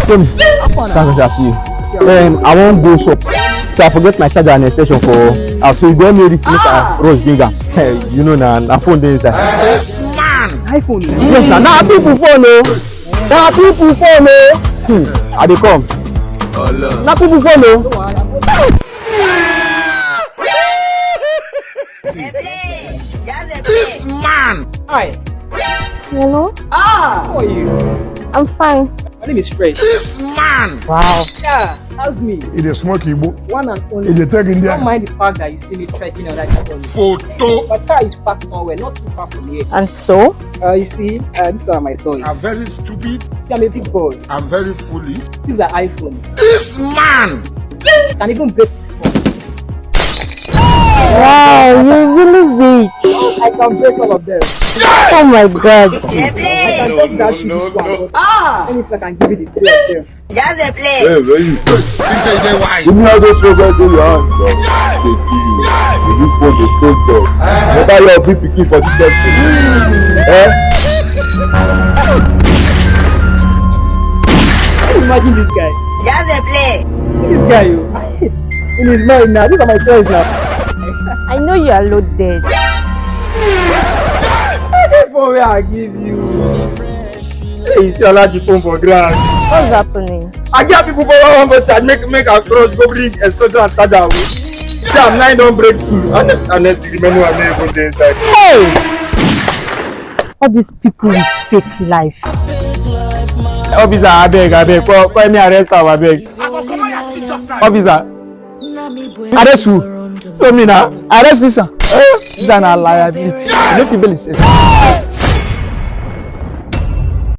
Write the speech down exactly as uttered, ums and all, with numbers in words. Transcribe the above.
Tony, thank God I see you. Um, I wan go shop. So I forget my charger and extension for house. So you go help me this, make I rush bring am. Hey, you know na, na phone dey inside. This man. iPhone. Yes, na, na people phone o. Na people phone o. Hmm, I dey come. Na people phone o. This man. Hi. Hello? Ah, how are you? I'm fine. My name is Fresh. This man. Wow. Yeah, how's me? He dey smoke Igbo. One and only. He dey take India. Don't mind the fact that you see me trekking on that corner. Photo. My car is parked somewhere, not too far from here. And so? Uh, you see, uh, these are my toys. I'm very stupid. See, I'm a big boy. I'm very foolish. These are iPhones. This man. Can even break this phone. Wow, you really rich. I can break all of them. Oh my God. I can just dash you this one, but ah, let me see if I can give you the three of them. Just dey play. Hey, where you? Give me all those things wey dey your hand, bro. Dey give you. You look for the phone, bro. Never your big pikin for this country. Eh? Imagine this guy. Just dey play. This guy, you. In his mind now, these are my toys now. I know you are loaded. This phone wey I give you. Hey, you see Alhaji phone for ground. What's happening? I get people for one go charge, make, make I cross, go bring extension and charge am. See, I'm nine don break two. And, and then the remaining one no even dey inside. Hey! All these people with fake life. Officer, abeg, abeg, come, come help me arrest am, abeg. Officer, arrest who? Show me now. Arrest this one. Eh? This one na liar. You no fit bail himself.